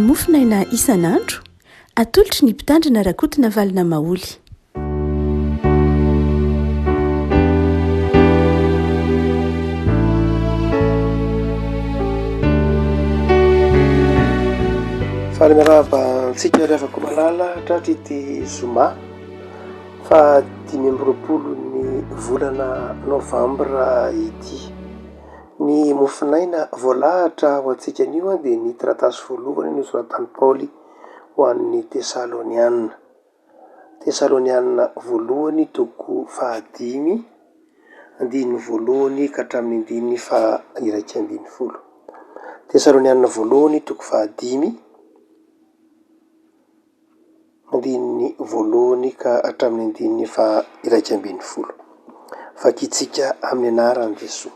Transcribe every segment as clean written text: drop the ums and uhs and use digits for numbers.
Mofonaina isan'andro, atolotry ny Mpitandrina Rakotonavalona Maholy. Faly miarahaba antsika ry havako malala tratry ity zoma faha 25 ny volana novambra ity. Ny mofonaina voalahatra ho antsika anio dia ny taratasy voalohany nosoratan'i Paoly ho an'ny Tesaloniana. Tesaloniana voalohany toko fahadimy, andininy voalohany ka hatramin'ny andininy faha-11. Tesaloniana voalohany toko fahadimy, andininy voalohany ka hatramin'ny andininy faha-11. Vakintsika amin'ny anaran'i Jesoa.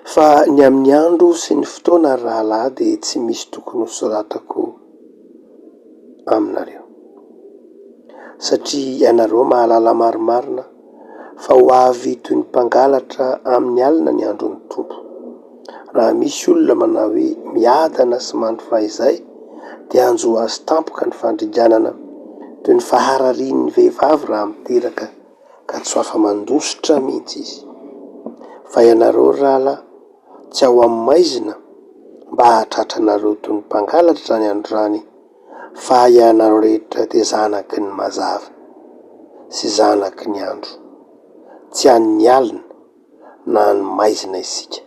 Fa ny amin'ny andro sy ny fotoana ry rahalahy dia tsy misy tokony hosoratako aminareo, satria ianareo mahalala marimarina fa ho avy toy ny mpangalatra amin'ny alina ny andron'ny Tompo. Raha misy olona manao hoe miadana sy mandry fahizay dia hanjo azy tampoka ny fandringanana toy ny fahararian'ny vehivavy raha miteraka ka tsy ho afa-mandositra mihitsy izy. Fa ianareo ry rahalahy, tsy ao amin'ny maizina mba hahatratra anareo toy ny mpangalatra izany andro izany, fa ianareo rehetra dia zanaky ny mazava sy zanaky ny andro, tsy an'ny alina na an'ny maizina isika.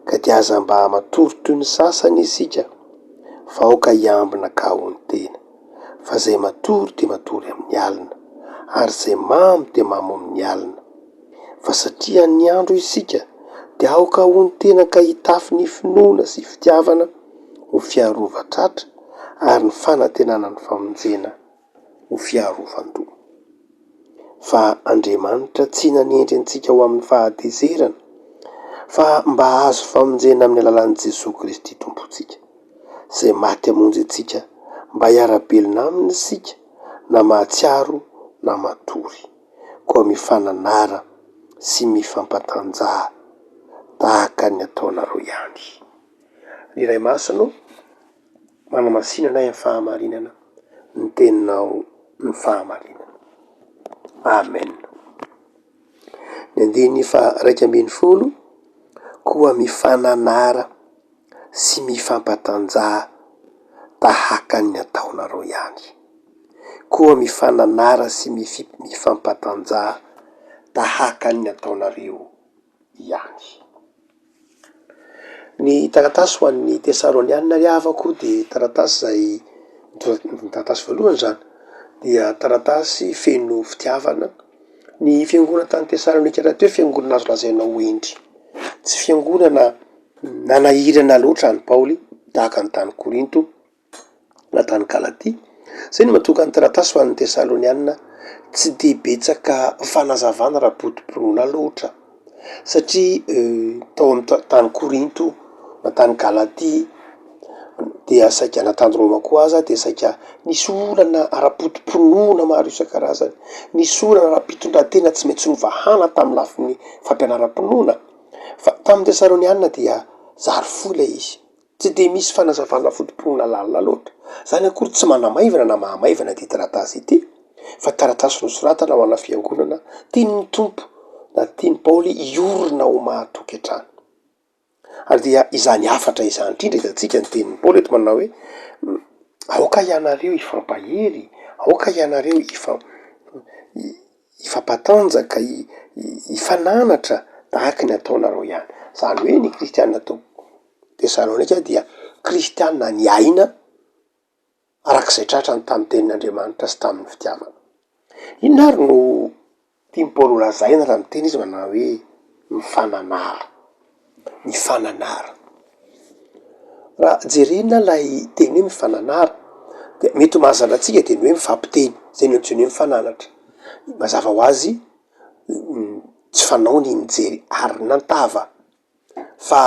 Ka dia aza mba matory toy ny sasany isika, fa aoka hiambina ka hahonon-tena. Fa izay matory dia matory amin'ny alina, ary izay mamo dia mamo amin'ny alina. Fa satria an'ny andro isika, dia aoka honon-tena ka hitafy ny finoana sy fitiavana ho fiarovan-tratra ary ny fanantenana ny famonjena ho fiarovan-doha. Fa Andriamanitra tsy nanendry antsika ho amin'ny fahatezerana, fa mba hahazo famonjena amin'ny alalan'i Jesoa Kristy Tompontsika, izay maty hamonjy antsika mba hiara-belona aminy isika na mahatsiaro na matory. Koa mifananara sy mifampatanjaha tahaka ny ataonareo ihany. Ry Ray Masina ô, manamasina anay amin'ny fahamarinana, ny teninao ny fahamarinana. Amen. Ny andininy faha 11, koa mifananara sy mifampatanjaha tahaka ny ataonareo ihany. Koa mifananara sy mifampatanjaha tahaka ny ataonareo ihany. Ny taratasy ho an'ny Tesaloniana ry havako dia taratasy izay, ny taratasy voalohany izany, dia taratasy feno fitiavana. Ny fiangonana tany Tesalonika rahateo fiangonana azo lazaina ho hendry, tsy fiangonana nanahirana loatra an'i Paoly tahaka ny tany Korinto na tany Galatia. Izay no mahatonga ny taratasy ho an'ny Tesaloniana tsy dia betsaka fanazavana ara-poto-pinoana loatra satria tao amin'ny tany Korinto na tany Galatia dia saika na tany Roma koa aza dia saika nisy olana ara-poto-pinoana maro isan-karazany, nisy olana ara-pitondran-tena tsy maintsy novahana tamin'ny lafiny fampianaram-pinoana. Fa tamin'ny Tesaloniana dia zary fo ilay izy. Tsy dia misy fanazavana foto-pinoana lalina loatra. Izany akory tsy manamaivana na mahamaivana ity taratasy ity, fa taratasy nosoratana ho ana fiangonana tian'ny Tompo na tian'i Paoly hiorina ho mahatoky hatrany. Ary dia izany hafatra izany indrindra hitantsika ny tenin'i Paoly eto manao hoe, aoka ianareo hifampahery, aoka ianareo hifa- hifampatanjaka, hifananatra tahaka ny ataonareo ihany. Izany hoe ny kristiana tao Tesalonika dia kristiana niaina araka izay tratrany tamin'ny tenin'Andriamanitra sy tamin'ny fitiavana. Inona ary no tian'i Paoly holazaina raha miteny izy manao hoe mifananara? Mifananara. Raha jerena ilay teny hoe mifananara dia mety ho mahazatra antsika dia ny hoe mifampiteny, izay no antsoina hoe mifananatra. Mazava ho azy tsy fanao ny mijery arina an-tava fa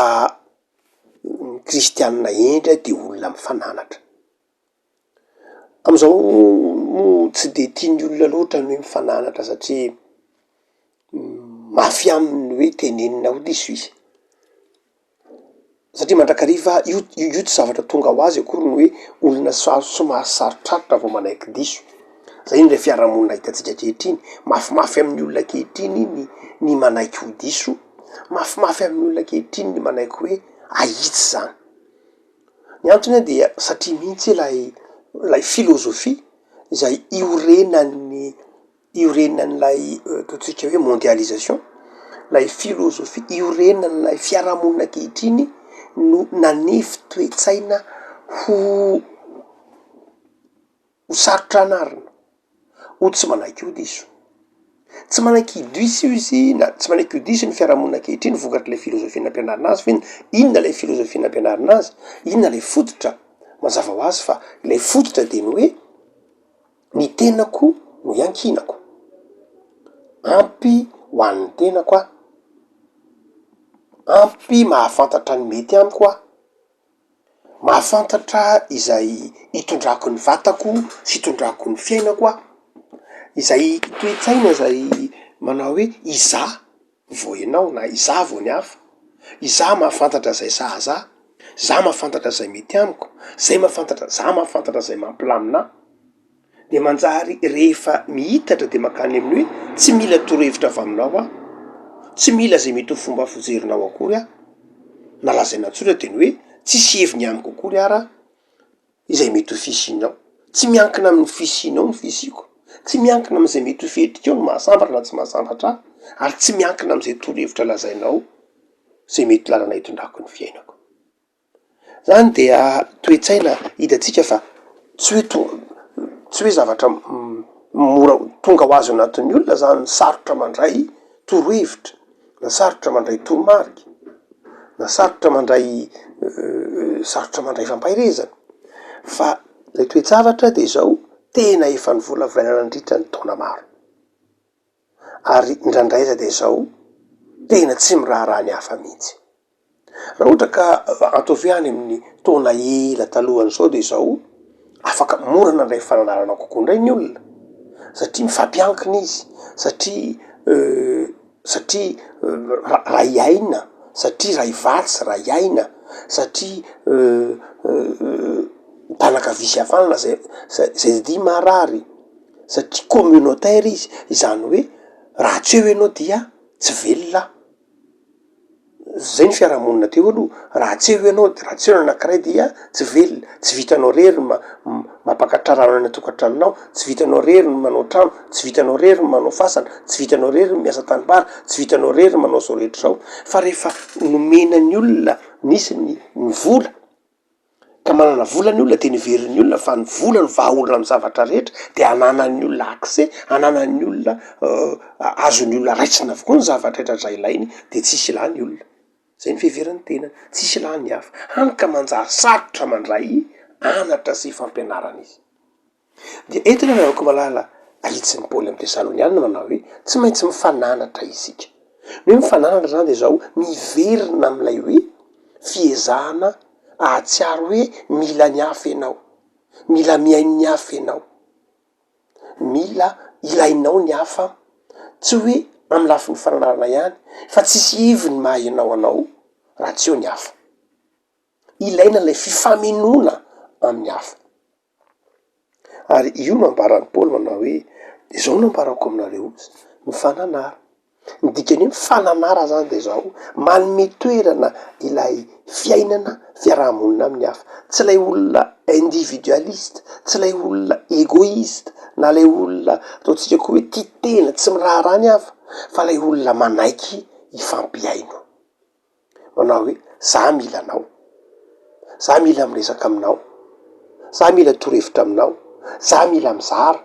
ny kristianina hendry dia olona mifananatra. Amin'izao moa tsy de tian'ny olona loatra ny hoe mifananatra satria mafy aminy ny hoe tenenina ho diso izy. Satria mandrakariva io io tsy zavatra tonga ho azy akory ny hoe olona somary sarotrarotra vao manaiky diso. Zay indray fiarahamonina hitantsika ankehitriny, mafimafy amin'ny olona ankehitriny ny ny manaiky ho diso, mafimafy amin'ny olona ankehitriny ny manaiky hoe ahitsy zany. Ny antony an dia satria mihitsy ilay ilay filôzôfia izay iorenan'ny iorenan'ilay ataontsika hoe mondialisation, ilay filôzôfia iorenan'ilay fiarahamonina ankehitriny no nanefy toe-tsaina ho ho sarotra anarina, ho tsy manaiky ho diso. Tsy manaiky diso izy na tsy manaiky ho diso ny fiarahamonina ankehitriny vokatr'ilay filôzôfia nampianarina azy fa inona ilay filôzôfia nampianarina azy? Inona ilay fototra? Mazava ho azy fa ilay fototra de ny hoe Ny tenako no iankinako. Ampy ho an'ny tenako aho. Ampy mahafantatra ny mety amiko aho. Mahafantatra izay itondrako ny vatako sy itondrako ny fiainako aho. Izay toe-tsaina izay manao hoe izaho vao ianao na izaho vao ny hafa. Izaho mahafantatra izay sahaza ahy, izaho mahafantatra izay mety amiko, zay mahafantatra, izaho mahafantatra izay mampilamina ahy. De manjary rehefa mihitatra de mankany amin'ny hoe tsy mila torohevitra avy aminao aho, tsy mila izay mety ho fomba fijerinao akory aho, na lazaina tsotra de ny hoe tsisy heviny amiko akory ara izay mety ho fisianao. Tsy miankina amin'ny fisianao ny fisiako, tsy miankina amin'izay mety ho fihetrikao ny mahasambatra na tsy mahasambatra ahy, ary tsy miankina amin'izay torohevitra lazainao izay mety lalana hitondrako ny fiainako. Zany dia toe-tsaina hitantsika fa tsy hoe to- tsy hoe zavatra mora tonga ho azy ao anatin'ny olona zany, sarotra mandray torohevitra na sarotra mandray toromarika na sarotra mandray sarotra mandray fampaherezana fa ilay toe-javatra de zao tena efa novolavolaina nandritra ny taona maro ary indraindray aza de zao tena tsy miraharaha ny hafa mihitsy. Raha ohatra ka ataovy hoe any amin'ny taona ela talohan'izao de izao, afaka mora nandray fananarana kokoa indray ny olona satria mifampiankina izy, satria satria ray aina, satria ray vatsy ray aina, satria mpanakavia sy havanana zay zay dia marary, satria communautaire izy, izany hoe raha tsy eo ianao dia tsy velona aho. Zay ny fiarahamonina teo aloha, raha tsy eo ianao de raha tsy eo ny anakiray dia tsy velona, tsy vitanao rery ny mampakatra rano any an-tokantranonao, tsy vitanao rery ny manao trano, tsy vitanao rery ny manao fasana, tsy vitanao rery ny miasa tanimbary, tsy vitanao rery ny manao zao rehetra zao, fa rehefa nomena ny olona nisy ny ny vola Ka manana vola ny olona de neverin'ny olona fa ny vola no vahaolana amin'ny zavatra rehetra de ananan'ny olona accès, ananan'ny olona azon'ny olona raisina avokoa ny zavatra rehetra zay ilainy de tsisy ilany olona, zay ny fiheverany tenany, tsisy ilany hafa, hany ka manjary sarotra mandray anatra sy fampianarana izy. Dia eto ry havako malala, ahitsin'i Paoly amin'ny Tesalonianina manao hoe tsy maintsy mifananatra isika. Ny hoe mifananatra izany dia izao, miverina amin'ilay hoe fiezahana hahatsiaro hoe mila ny hafa ianao, mila mihaino ny hafa ianao, mila ilainao ny hafa, tsy hoe amin'ny lafiny fananarana ihany fa tsisy heviny maha ianao anao raha tsy eo ny hafa. Ilaina ilay fifamenoana amin'ny hafa. Ary io no ambaran'i Paoly manao hoe, izao no ambarako aminareo, mifananara. Ny dikan'ny hoe mifananara zany de zao, manome toerana ilay fiainana fiarahamonina amin'ny hafa. Tsy ilay olona individualiste, tsy ilay olona egoiste, na ilay olona ataontsika koa hoe tia tena, tsy miraharaha ny hafa, fa ilay olona manaiky hifampihaino. manao hoe za mila anao, za mila miresaka aminao, za mila torohevitra aminao, za mila mizara,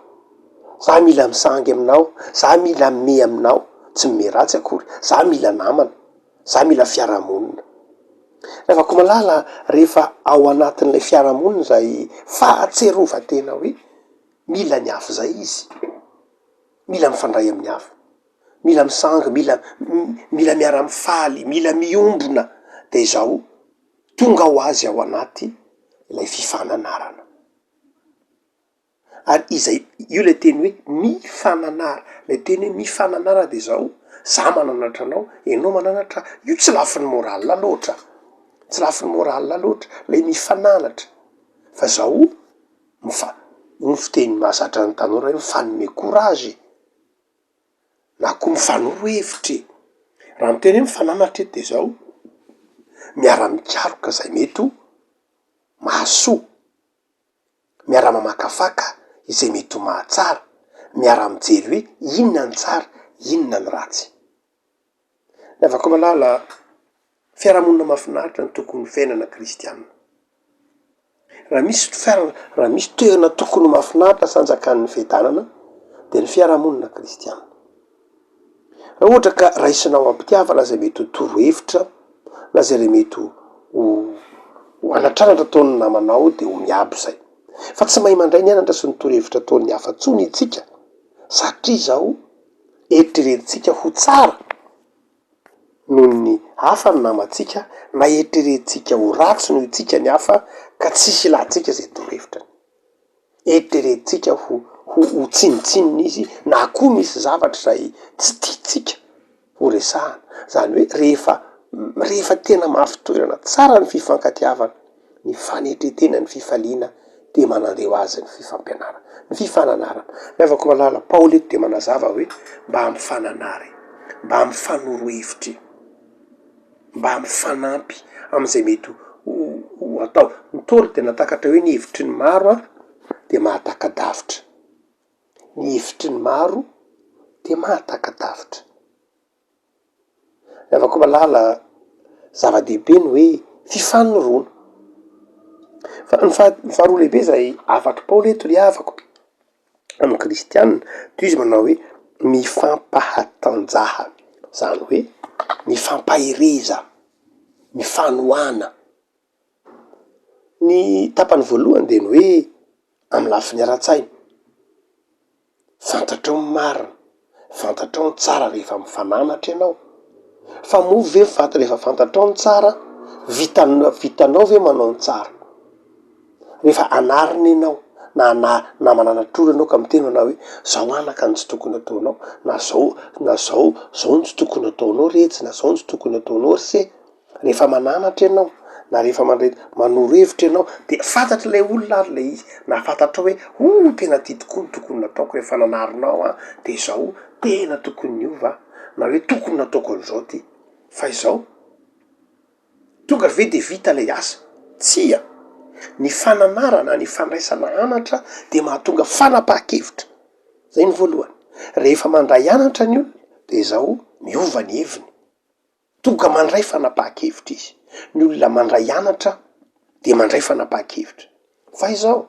za mila misangy aminao, za mila mimehy aminao, tsy mimehy ratsy akory, za mila namana, za mila fiarahamonina. Ravakomalala rehefa ao anatin'ilay fiarahamonina izay fahatserovan-tena hoe mila ny hafa izay izy, mila mifandray amin'ny hafa. mila misangy, mila mila miara-mifaly, mila miombona, de izao tonga ho azy ao anaty ilay fifananarana. Ary izay, io le teny hoe mifananara, le teny hoe mifananara de zao, za mananatra anao, enao mananatra ahy, io tsy lafiny moral loatra. Tsy lafiny morale loatra ilay mifananatra fa zao mifa- hoy ny fiteny mahazatra ny tanora hoe mifanome courage e, na koa mifanoro hevitra e. Raha miteny hoe mifananatra eto de zao, miara-mikaroka zay mety ho mahasoa, miara-mamakafaka izay mety ho mahatsara, miara-mijery hoe inona ny tsara, inona ny ratsy. Ny havako malala, fiarahamonina mahafinaritra no tokony ho fiainana kristiana. Raha misy fiara- raha misy toerana tokony ho mahafinaritra sy hanjakan'ny fiadanana dia ny fiarahamonina kristiana. Raha ohatra ka raisinao am-pitiavana izay mety ho torohevitra na izay re mety ho ho anatranatra ataon'ny namanao dia ho miabo izay. Fa tsy mahay mandray ny anatra sy ny torohevitra ataon'ny hafa intsony isika satria izao eritreretintsika ho tsara noho ny hafa ny namantsika na eritreretintsika ho ratsy noho isika ny hafa ka tsisy ilantsika izay torohevitrany. Eritreretintsika ho ho ho tsinontsinona izy na koa misy zavatra izay tsy tiantsika ho resahana. Izany hoe rehefa rehefa tena mafy toerana tsara ny fifankatiavana, ny fanetren-tena, ny fifaliana dia manandeha ho azy ny fifampianarana, ny fifananarana. Ny havako malala, Paoly eto dia manazava hoe mba mifananara e, mba mifanoro hevitra e, mba mifanampy amin'izay mety ho ho atao. Ny Ntaolo dia nahatakatra hoe ny hevitry ny maro dia mahataka-davitra, ny hevitry ny maro dia mahataka-davitra. Ry havako malala, zava-dehibe ny hoe fifanoroana. Fa ny faha- ny faharoa lehibe izay hafatr'i Paoly eto ry havako amin'ny kristiana dia izy manao hoe mifampahatanjaha, izany hoe mifampahereza, mifanohana. Ny tapany voalohany dia ny hoe amin'ny lafiny ara-tsaina. Fantatrao ny marina, fantatrao ny tsara rehefa mifananatra ianao. Fa moa ve fant- rehefa fantatrao ny tsara, vitan- vitanao ve manao ny tsara? Rehefa anarina ianao na ana- na mananatra olona ianao ka miteny manao hoe zao anaka no tsy tokony ataonao, na zao na zao zao no tsy tokony ataonao retsy, na zao no tsy tokony ataonao ry se. Rehefa mananatra ianao na rehefa mandre manoro hevitra ianao de fantatr'ilay olona ary ilay izy, na fantatrao hoe oh tena ty tokoa no tokony nataoko rehefa nanarinao aho de izao tena tokony niova aho, na hoe tokony nataoko an'izao ty fa izao tonga ve de vita ilay asa? Tsia! Ny fananarana, ny fandraisana anatra de mahatonga fanapahan-kevitra, zay ny voalohany, rehefa mandray anatra ny olona de izao miova ny heviny. Tonga mandray fanapahan-kevitra izy. Ny olona mandray anatra dia mandray fanapahan-kevitra. Fa izao,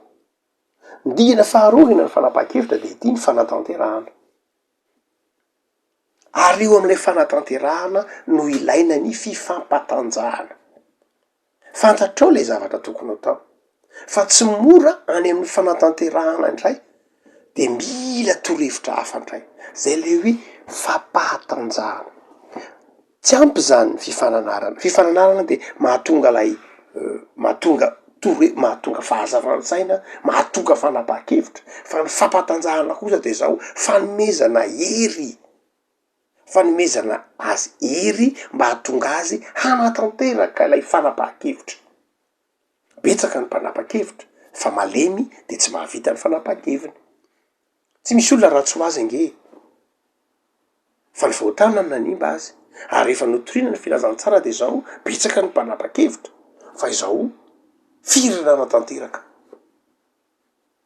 ny dingana faharoa aorianan'ny fanapahan-kevitra dia ity ny fanatanterahana. Ary eo amin'ilay fanatanterahana no ilaina ny fifampatanjahana. Fantatrao ilay zavatra tokony hatao, fa tsy mora any amin'ny fanatanterahana indray de mila torohevitra hafa indray, zay le hoe fampahatanjahana. Tsy ampy izany fifananarana, fifananarana de mahatonga ilay mahatonga torohe- mahatonga fahazavan-tsaina, mahatonga fanapahan-kevitra, fa ny fampahatanjahana kosa de zao fanomezana hery. fanomezana azy hery mba hahatonga azy hanatanteraka ilay fanapahan-kevitra. Betsaka ny mpanapa-kevitra fa malemy de tsy mahavita ny fanapahan-keviny. Tsy misy olona ratsy ho azy ange e! Fa ny fahotana no nanimba azy. Ary rehefa notorina ny filazantsara de zao, betsaka ny mpanapa-kevitra fa izao firy nanatanteraka?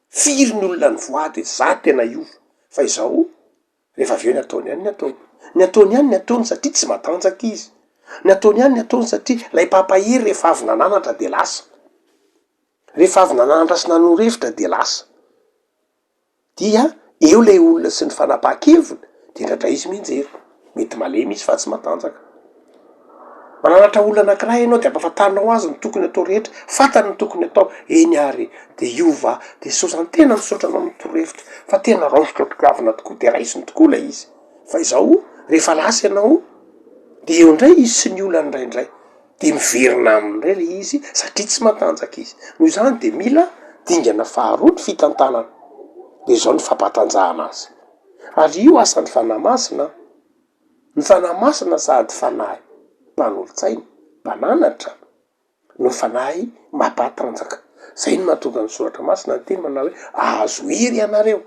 Firy ny olona nivoady hoe za tena hiova fa izao Rehefa avy eo ny ataony ihany ny ataony. Ny ataony ihany ny ataony satria tsy matanjaka izy. Ny ataony ihany ny ataony satria ilay mpampahery rehefa avy nananatra dia lasa. Rehefa avy nananatra sy nanoro hevitra dia lasa. Dia eo ilay olona sy ny fanapahan-keviny dia indraindray izy mianjera. Mety malemy izy fa tsy matanjaka. Mananatra olona anankiray ianao de ampahafantarinao azy ny tokony atao rehetra, fantany ny tokony atao, eny ary e, de hiova aho, de sao zany tena misaotra anao amin'ny torohevitra fa tena raisiko am-pitiavana tokoa de raisiny tokoa ilay izy, fa izao rehefa lasa ianao de eo indray izy sy ny olany indraindray, de miverina aminy indray ilay izy satria tsy matanjaka izy, noho izany de mila dingana faharoa ny fitantanana, de izao ny fampatanjahana azy, ary io asan'ny Fanahy Masina an. Ny Fanahy Masina sady Fanahy mpanolo-tsaina, mpananatra. No fanahy mampatanjaka. Zay no mahatonga ny soratra masina niteny manao hoe ahazo hery ianareo.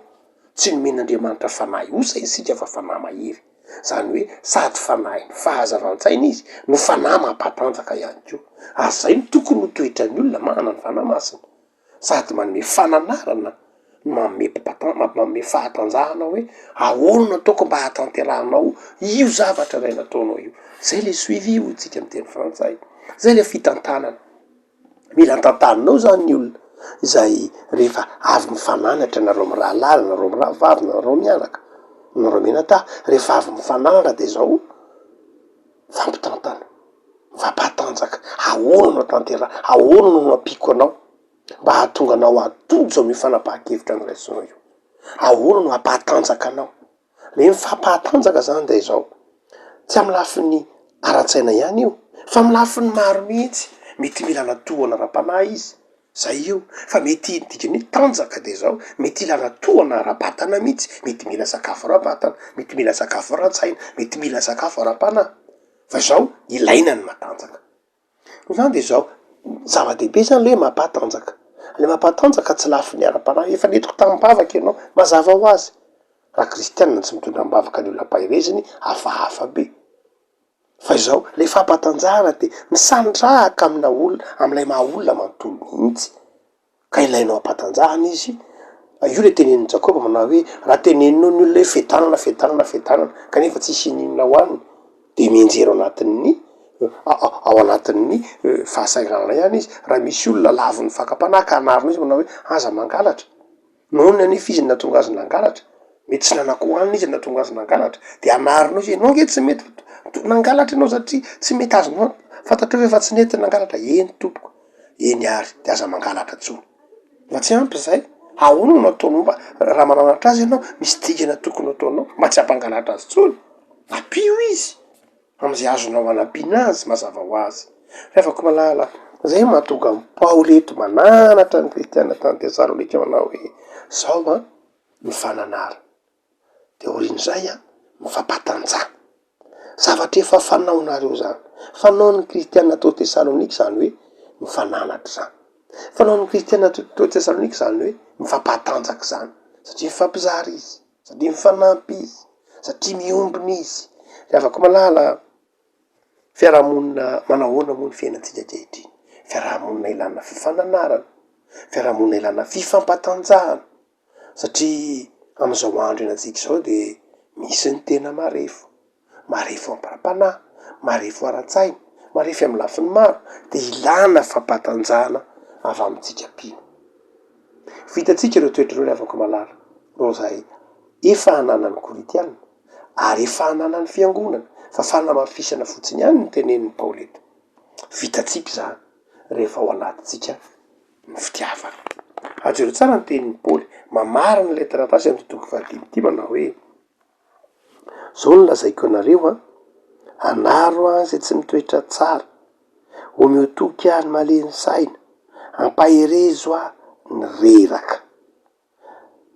Tsy nomen'Andriamanitra fanahy osa isika fa fanahy mahery. Zany hoe sady fanahin'ny fahazavan-tsaina izy no fanahy mampatanjaka ihany koa. Ary zay no tokony ho toetran'ny olona manana ny fanahy masina. Sady manome fananarana no manome manome fahatanjahana hoe ahoana no ataoko mba hahatanterahanao io zavatra iray nataonao io. Zay le suivi hoy tsika amin'ny teny frantsay, zay le fitantanana. Mila tantaninao zany ny olona izay rehefa avy mifananatra nareo mirahalahy, nareo mirahavavy, nareo mianaka, nareo mianadahy, rehefa avy mifananatra de zao mifampitantana, mifampahatanjaka, ahoana no hahatanteraha, ahoana no hanampiako anao mba hahatonga anao hatojo amin'io fanapahan-kevitra noraisinao io, ahoana no hampahatanjaka anao. Le mifampahatanjaka zany de izao, tsy amy lafiny ara-tsaina ihany io fa amy lafiny maro mihitsy, mety mila tohana ara-panahy izy, zay io, fa mety ny dikany hoe tanjaka de zao, mety ilana tohana ara-batana mihitsy, mety mila sakafo ara-batana, mety mila sakafo ara-tsaina, mety mila sakafo ara-panahy, fa zao ilaina ny matanjaka. Noho izany dia izao, zava-dehibe izany ilay hoe mampahatanjaka. Ilay mampahatanjaka tsy lafiny ara-panahy, efa nentiko tamim-bavaka ianao, mazava ho azy. Raha kristianina tsy mitondra am-bavaka ny olona ampahereziny, hafahafa be. Fa izao, ilay fampahatanjahana dia misandrahaka amina olona, amin'ilay maha olona manontolo mihitsy. Ka ilainao ampatanjahana izy, io le tenenin'i Jakoba manao hoe raha teneninao ny olona hoe fiadanana, fiadanana, fiadanana kanefa tsisy ininona hohaniny de mianjera ao anatin'ny ao anatin'ny fahasahiranana ihany izy, raha misy olona lavon'ny fakam-panahy ka anarinao izy manao hoe aza mangalatra, nohon'ny anefa izy no nahatonga azy nangalatra, mety tsy nanan-kohanina izy no nahatonga azy nangalatra, de anarinao izy ianao ange tsy mety nangalatra ianao satria tsy mety azonao, fantatrao ve fa tsy nety ny nangalatra, eny tompoko. Eny ary, de aza mangalatra intsony. Fa tsy ampy zay, ahoana no ataonao mba, raha mananatra azy ianao, misy dingana tokony ataonao mba tsy hampangalatra azy intsony, ampio izy am'zay azonao anampiana azy mazava ho azy. Ry havako malala, zay no mahatonga an'i Paoly eto mananatra ny kristiana tany Tesalonika manao hoe, zao an, mifananara. De aorian'izay an, mifampatanjaha. Zavatra efa fanaonareo izany. Fanaon'ny kristiana tao Tesalonika izany hoe mifananatra izany. Fanaon'ny kristiana tao Tesalonika izany hoe mifampahatanjaka izany. Satria mifampizara izy, satria mifanampy izy, satria miombona izy. Ry havako malala, fiarahamonina manahoana moa ny fiainantsika ankehitriny? Fiarahamonina ilana fifananarana, fiarahamonina ilana fifampatanjahana. Satria amin'izao andro iainantsika izao dia misy ny tena marefo, marefo ara-panahy, marefo ara-tsaina, marefo amin'ny lafiny maro, dia ilana fampahatanjahana avy amintsika mpino. Vitantsika ireo toetra ireo ry havako malala, ireo izay efa ananan'ny Korintiana ary efa ananan'ny Fiangonana, fa fanamafisana fotsiny ihany no tenenin'i Paoly eto. Vitantsika izany rehefa ao anatintsika ny fitiavana. Ary jereo tsara ny tenin'i Paoly, mamarana ilay taratasy amin'ity toko fahadimy ity manao hoe, Izao no lazaiko anareo an, anaro aho izay tsy mitoetra tsara, omeo toky ahy ny malemy saina, ampaherezo aho ny reraka.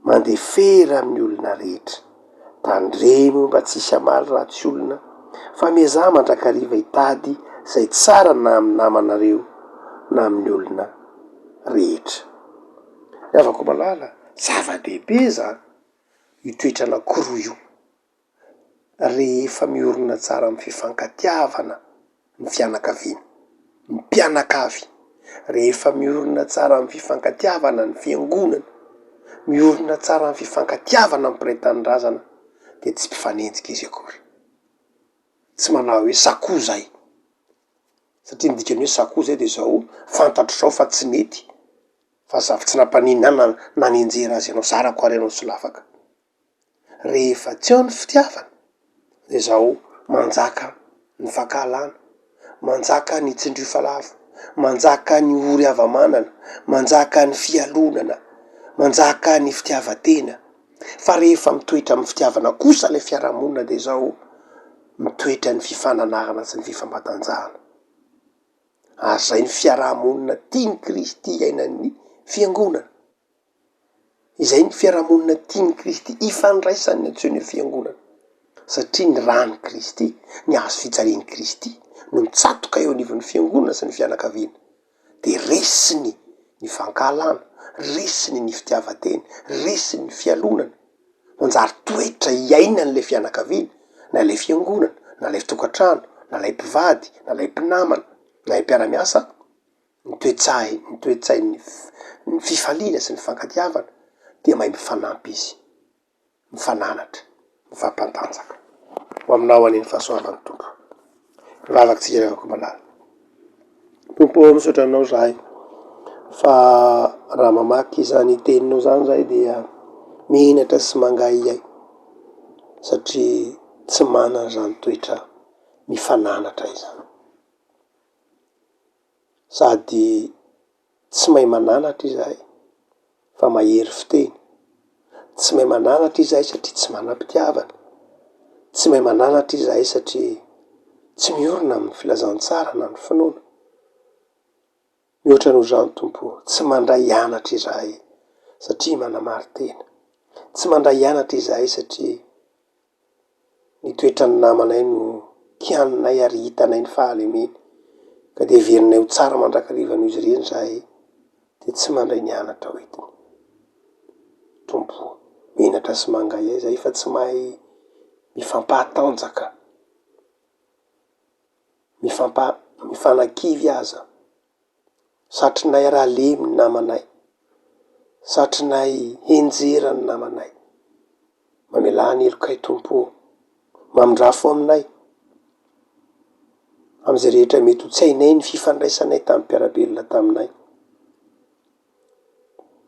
Mandefera amin'ny olona rehetra. Tandremo mba tsy hisy hamaly ratsy olona, fa miezaha mandrakariva hitady izay tsara na amin'ny namanareo na amin'ny olona rehetra. Ry havako malala, zava-dehibe izany io toetra anankiroa io. Rehefa miorina tsara amin'ny fifankatiavana ny fianakaviana, ny mpianakavy, rehefa miorina tsara amin'ny fifankatiavana ny fiangonana, miorina tsara amin'ny fifankatiavana ny mpiray tanindrazana dia tsy mpifanenjika izy akory. Tsy manao hoe sakoa zay, satria ny dikan'ny hoe sakoa zay de zao, fantatro zao fa tsy nety, fa zaf- tsy nampaninona ahy na nanenjera azy ianao, zarako ary ianao solafaka. Rehefa tsy eo ny fitiavana de zao manjaka ny fankahalana, manjaka ny tsindrio fa lavo, manjaka ny ory hava-manana, manjaka ny fialonana, manjaka ny fitiavan-tena, fa rehefa mitoetra amin'ny fitiavana kosa ilay fiarahamonina de zao mitoetra ny fifananarana sy ny fifampatanjahana, ary zay ny fiarahamonina tian'i Kristy iainan'ny fiangonana. Izay ny fiarahamonina tian'i Kristy ifandraisany ny antsoiny hoe fiangonana, satria ny ran'i Kristy, ny hazo fijalian'i Kristy no mitsatoka eo anivon'ny fiangonana sy ny fianakaviana. Dia resiny ny fankahalana, resiny ny fitiavan-tena, resiny ny fialonana. Manjary toetra iainan'ilay fianakaviana, na ilay fiangonana, na ilay tokantrano, na ilay mpivady, na ilay mpinamana, na ilay mpiara-miasa, ny toe-tsahy, ny toe-tsain'ny ny fifaliana sy ny fifankatiavana, dia mahay mifanampy izy. mifananatra, mifampantanjaka. Ho aminao anie ny fahasoavan'ny Tompo. Mivavaka tsika ry havako malala. Tompo ô, misaotra anao zahay fa raha mamaky izany teninao izany zahay dia menatra sy mangahiahy satria tsy manana izany toetra mifananatra izany. Sady tsy mahay mananatra izahay fa mahery fiteny, tsy mahay mananatra izahay satria tsy manam-pitiavana, tsy mahay mananatra izahay satria tsy miorina amin'ny filazantsara na ny finoana. Mihoatra noho izany Tompo ô, tsy mandray anatra izahay satria manamari-tena, tsy mandray anatra izahay satria Ny toetran'ny namanay no kianinay ary hitanay ny fahalemeny, ka dia heverinay ho tsara mandrakariva noho izy ireny izahay, dia tsy mandray ny anatra hoentiny. Tompo ô, menatra sy mangahiahy izahay fa tsy mahay mifampahatanjaka, mifampa- mifanakivy aza. Satrinay raha lemy ny namanay, satrinay henjera ny namanay. Mamelà ny helokay Tompo ô, mamindrafo aminay, amin'izay rehetra mety ho tsy hainay ny fifandraisanay tamin'ny mpiara-belona taminay.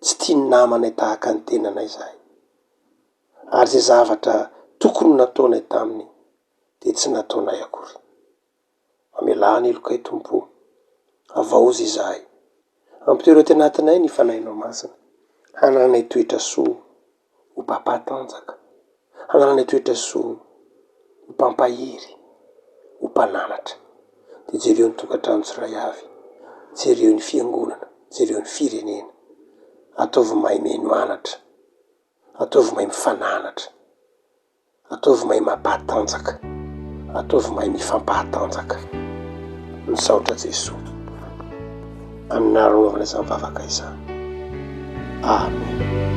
Tsy tia ny namanay tahaka ny tenanay izahay, ary izay zavatra tokony ho nataonay taminy dia tsy nataonay akory. Mamelà ny helokay Tompo o. Havaozy izahay. Ampitoero aty anatinay ny Fanahinao Masina. Hanananay toetra soa ho mpampahatanjaka. Hanananay toetra soa ho mpampahery, ho mpananatra. Dia jereo ny tokantrano tsirairay avy. Jereo ny fiangonana. Jereo ny firenena. Ataovy mahay mihaino anatra. Ataovy mahay mifananatra. Ataovy mahay mampahatanjaka. Ataovy mahay mifampahatanjaka. Misaotra Jesoa. Amin'ny anaranao anaovana izany vavaka izany. Amen.